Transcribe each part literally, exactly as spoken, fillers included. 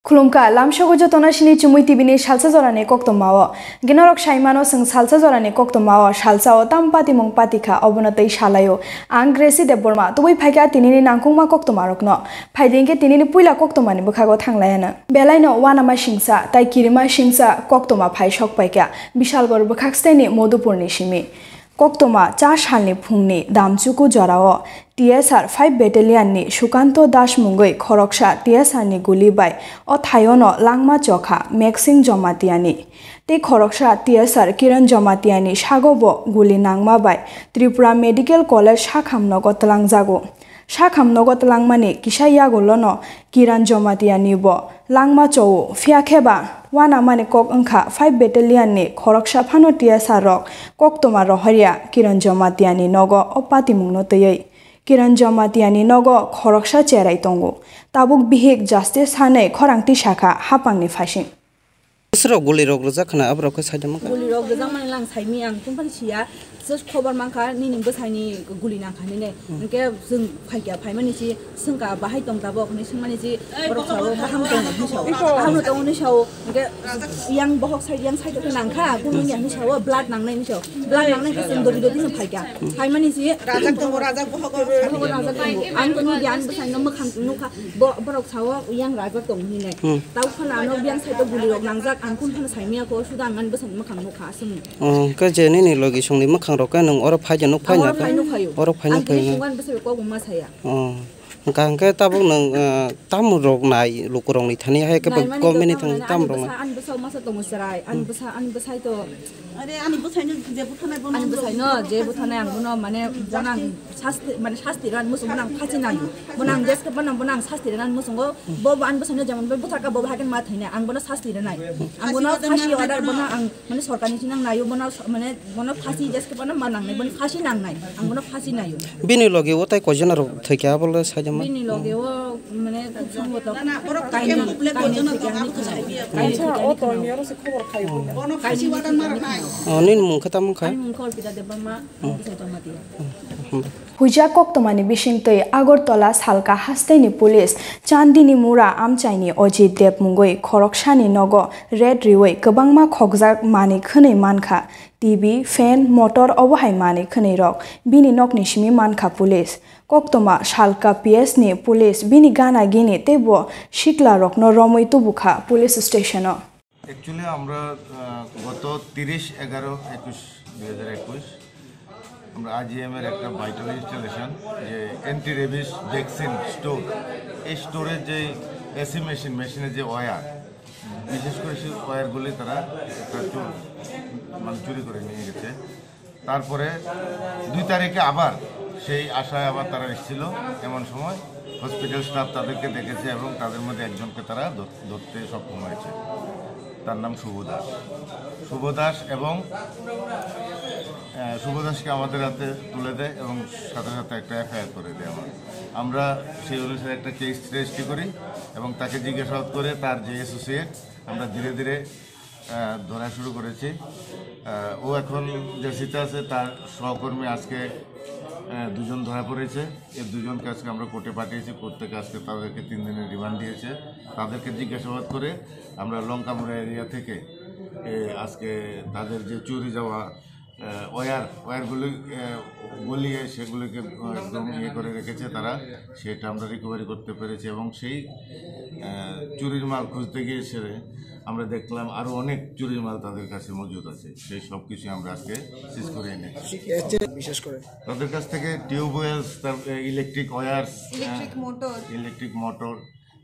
Khulumkha, lamsogo jotono sini Chumui T V ni salsa jorani koktwmao. Ginorok saimano chwng salsa jorani koktwmao, salsao tam patimung patikha, obono tei salaio. Ang Gracie Debbarma, tubui phaikha tinini nangkukma koktwmarokno. Phaidi hinkhe tinini puila koktwmani bwkhago thanglaiyano. Belaino uanama singsa, tai kirima singsa koktwma phai sokpaikha. Bishalgarh bwkhaksteni Modhupurni simi. Koktwma cha salni phungni damchuku jorao T S R five Battalion ni Sukanto Das mungwi khoroksa T S R ni guli bai o thaiono langma chokha Meksing Jomatiani. Tei khoroksa T S R Kiran Jomatiani sago bo guli nangma bai Tripura Medical College sakhamnogo twlangjago. Sakhamnogo twlangmani kisa yagulono Kiran Jomatiani bo langma chou, phiya khe ba uanamani kok wngkha five Battalion ni khoroksa phano T S R rok koktwma rohorya Kiran Jomatiani nogo o patimungno twiwi. Kiran Jomatiani nogo khoroksa cherai tongo. Tabuk bihik justice sanwi khorang tisakha hapangni phasing. Israw guli rok rwjak khna aborok khe saida mankha. Guli rok rwjak mani lang saimi ang tungphani siya. Just khobor mankha nini bwsaini guli nangkha nini. Hinkhe chwng phaikya phaimani si swngkha bahai tong tabok hinwi swngmani si borok sao baham tong hinwi sao. Baham no tongo hinwi sao. Hinkhe yang bohok side yang side khe nangkha guli ni hinwi sao blood nangnai hinwi sao. Blood nangnai khe chwng dodi dodi no phaikya. Phaimani si rajak tongo, rajak bohok. Bohok rajak tongo. Ang tongwi di ang bwsaino mwkhang nukha. Bo borok sao yang rajak tong hinwi nai. Hmm. Tau khana ano biyang side o guli rok nangjak ang kun khana saimiya ko suda ang ani bwsani mwkhang nukha aswk. Oh, khe je nini logi songni mwkhang rok khe nwng oro phai je nuk phai na. Oro phai nukhayo. Oro phai nukhayo. Ang kini sungwan bwsai kok ma saya. Oh. Hwnkha hwnkhe tabuk nwng, eh, tamo rok nai luku rok ni thani hai khe comment ni thang tamo rok nai. Ani bwsa masa tongo chwrai. Ani bwsa ani bwsai to. Are ani bwsai no je buthanai bono. Ani bwsai no je buthanai ang bono mane bono ang sasti mane sasti ran musungo bono ang phasi nai. Bono ang jeske bono bono ang sasti ran musungo bo bo ani bwsai no jemon bo buthaka bo hagen ma thainai ang bono sasti ran nai. Ang bono phasi order bono ang mane sorkar ni sinang nayo bono mane bono phasi jeske bono ma nang nai bono phasi nang nai ang bono phasi nayo. Bini logi o tai koi jona rok thwikha abo le saida ma. Bini logi o mane khub somboto kaini kaini thwikha ani khwna. Kaini thwikha ani khwna. Bono phasi order ma rok nai. O nini mung khe tamo kha? Ani mung khe Orpita Debbarma, ang bwsai Jamatia. Huijak koktwmani bisingtwi Agartala Salka hasteni police Chandini Mura amchaini Ojit Deb mungwi khoroksani nogo raid riwi kwbangma khokjak manwi khwnwi mankha, T V, fan, motor obo hai manwi khwnwi rok bini nokni simi mankha police. Koktwma Salka P S ni police bini gana gini tei bo sikla rokno romwi tubukha police station o. Actually, আমরা, আহ, গত তিরিশ এগারো একুশ দুই হাজার একুশ, আমরা আইজিএম এর একটা ভাইটাল ইনস্টলেশন, যে অ্যান্টি রেবিস ভ্যাকসিন স্টোর, এই স্টোরের যে এসি মেশিন, মেশিনের যে ওয়্যার, বিশেষ করে সেই ওয়্যারগুলি তারা একটা চোর, মানে, চুরি করে নিয়ে গেছে। তারপরে দুই তারিখে আবার সেই আশায় আবার তারা এসেছিল, এমন সময় হসপিটাল স্টাফ তাদেরকে দেখেছে এবং তাদের মধ্যে একজনকে তারা ধর-, ধরতে সক্ষম হয়েছে। তার নাম শুভ দাস। শুভ দাস এবং, আহ, শুভ দাসকে আমাদের হাতে তুলে দেয় এবং সাথে সাথে একটা এফআইআর করে দেয় আমার। আমরা সেই অনুসারে একটা কেস রেজিস্ট্রি করি এবং তাকে জিজ্ঞাসাবাদ করে তার যে অ্যাসোসিয়েট আমরা ধীরে ধীরে আহ, ধরা শুরু করেছি। আহ, ও এখন জেসিতে আছে, তার সহকর্মী আজকে, আহ, দুজন ধরা পড়েছে। এই দুজনকে আজকে আমরা কোর্টে পাঠিয়েছি, কোর্ট থেকে আজকে তাদেরকে তিন দিনের রিমান্ড দিয়েছে। তাদেরকে জিজ্ঞাসাবাদ করে আমরা লঙ্কামুড়া এরিয়া থেকে, এ, আজকে তাদের যে চুরি যাওয়া, আহ, ওয়্যার, ওয়্যারগুলি, আহ, গলিয়ে সেগুলিকে, আহ, একদম ইয়ে করে রেখেছে তারা, সেটা আমরা রিকভারি করতে পেরেছি এবং সেই, আহ, চুরির মাল খুঁজতে গিয়ে সেরে আমরা দেখলাম আরও অনেক চুরির মাল তাদের কাছে মজুদ আছে, সেই সব কিছুই আমরা আজকে সিজ করে এনেছি। কি কি পাওয়া যায় বিশেষ করে? তাদের কাছ থেকে টিউবওয়েলস, তার, আহ, ইলেকট্রিক ওয়্যার্স, ইলেকট্রিক আহ, মোটর। ইলেকট্রিক মোটর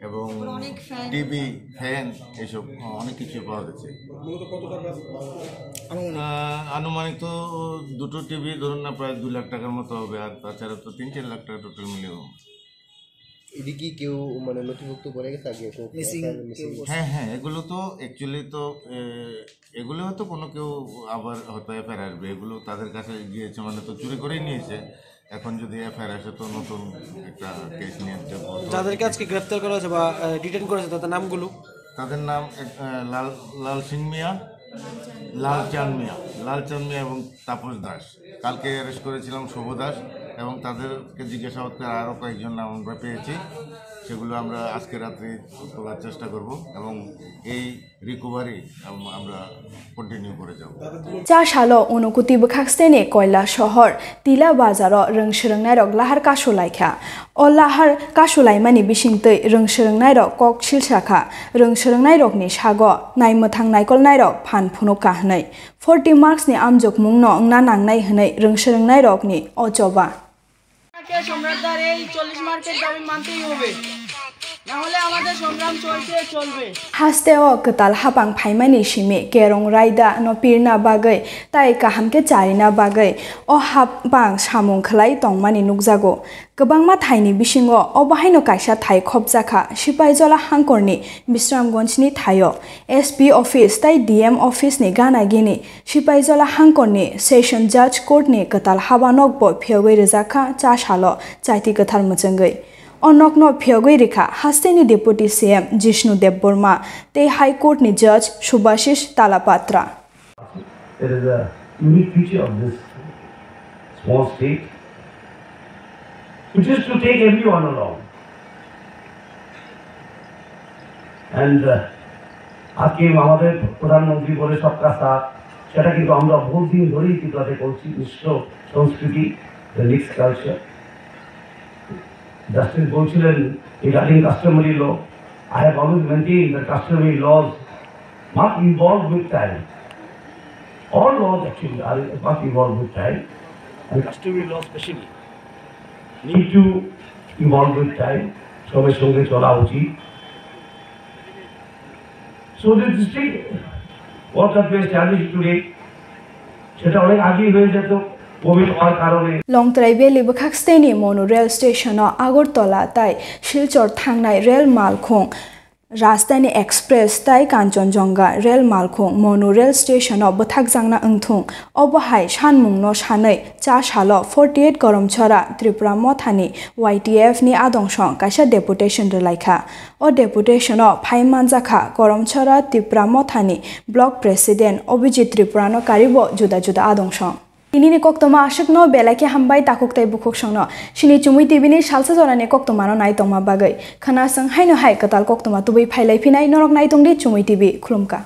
এবং অনেক ফ্যান। টিভি, ফ্যান, এইসব অনেক কিছু পাওয়া গেছে। মূলত কত টাকা? আনুমানিক। আহ, আনুমানিক তো দুটো টিভি ধরুন না প্রায় দুই লাখ টাকার মতো হবে, আর তাছাড়া তো তিন চার লাখ টাকা টোটাল মিলিয়ে হবে। এদিকে কেউ মানে নথিভুক্ত করে গেছে আগে? কেউ মিসিং কেউ মিসিং? হ্যাঁ, হ্যাঁ, এগুলো তো অ্যাকচুয়ালি তো, এ, এগুলো হয়তো কোনো কেউ আবার হয়তো এফআইআর আসবে, এগুলো তাদের কাছে গিয়েছে মানে তো চুরি করেই নিয়েছে। এখন যদি এফআইআর আসে তো নতুন একটা কেস নিয়ে আসতে হবে। যাদেরকে আজকে গ্রেফতার করা হয়েছে বা, আহ, ডিটেইন করা হয়েছে তাদের নামগুলো? তাদের নাম এক, আহ, লাল, লাল সিং মিয়া, লাল চাঁদ মিয়া, লাল চাঁদ মিয়া এবং তাপস দাস। কালকে অ্যারেস্ট করেছিলাম শুভ দাস এবং তাদেরকে জিজ্ঞাসাবাদ করে আরও কয়েকজন নাম আমরা পেয়েছি। সেগুলো আমরা আজকে রাত্রে তোলার চেষ্টা করব এবং এই রিকভারি আমরা কন্টিনিউ করে যাব। Cha salo Unakoti bwkhaksteni Koila sohor Tila bazaro rwng swrwngnairok lahar kasulaikha. O lahar kasulaimani bisingtwi rwng swrwngnairok kok silsakha. Rwng swrwngnairokni sago naimwthang naikolnairok phan phunukha hwnwi, forty marksni amjokmungno wngna nangnai hwnwi rwng swrwngnairokni o choba. আমাকে সম্রাটদার এই চল্লিশ মার্কের দাবি মানতেই হবে, না হলে আমাদের সংগ্রাম চলছে, চলবে। Haste o kwtal hapang phaimani simi Kerong Raida no pirna bagwi tai kaham khe charina bagwi o hapang samung khlai tongmani nukjago. Kwbangma thaini bisingo obo haino kaisa thai khopjakha Sipaijola hangkorni Bisramganjni thaio. S P office tai D M office ni gana gini Sipaijola hangkorni Session Judge Court ni kwtal habanokbo phiyogwi rwjakha cha salo chaiti kwthar mwchwngwi. O nokno phiyogwi rikha hasteni Deputy C M Jishnu Debbarma tei High Court ni Judge Subhashish Talapatra. It is a unique feature of this small state, which is to take everyone along. And uh, আজকে আমাদের প্রধানমন্ত্রী বলে সবকা সাথ, সেটা কিন্তু আমরা বহু দিন ধরেই ত্রিপুরাতে করছি। মিশ্র সংস্কৃতি, the mixed culture. জাস্টিস বলছিলেন, regarding customary law, I have always maintained that customary laws must evolve with time. All laws actually are must evolve with time, and customary law specially need to evolve with time. সময়ের সঙ্গে চলা উচিত। So the district, what we established today, সেটা অনেক আগেই হয়ে যেত, কোভিড হওয়ার কারণে। Longtrai Valley bwkhaksteni Monu rail station o Agartala tai Silchar thangnai rail malkhung Rajdhani Express tai Kanchanjunga rail malkhung Monu rail station o bwthakjakna wngthung. Obo hai sanmungno sanwi cha salo forty eight Koromchora Tripura Mothani Y T F ni adongshong kaisa deputation rwlaikha. O deputation o phai manjakha Koromchora Tripura Mothani Block President Abhijit Tripura no karibo juda juda adongshong. Tinini koktoma aswkno belai khe hambai takhuk tei bukhuk songno. Sini Chumui T V ni salsa jorani koktoma no nai tongma bagwi. Khwna swng haino hai kwtal koktoma tubui phailai phinai norok nai tongdi Chumui T V. Khulumkha.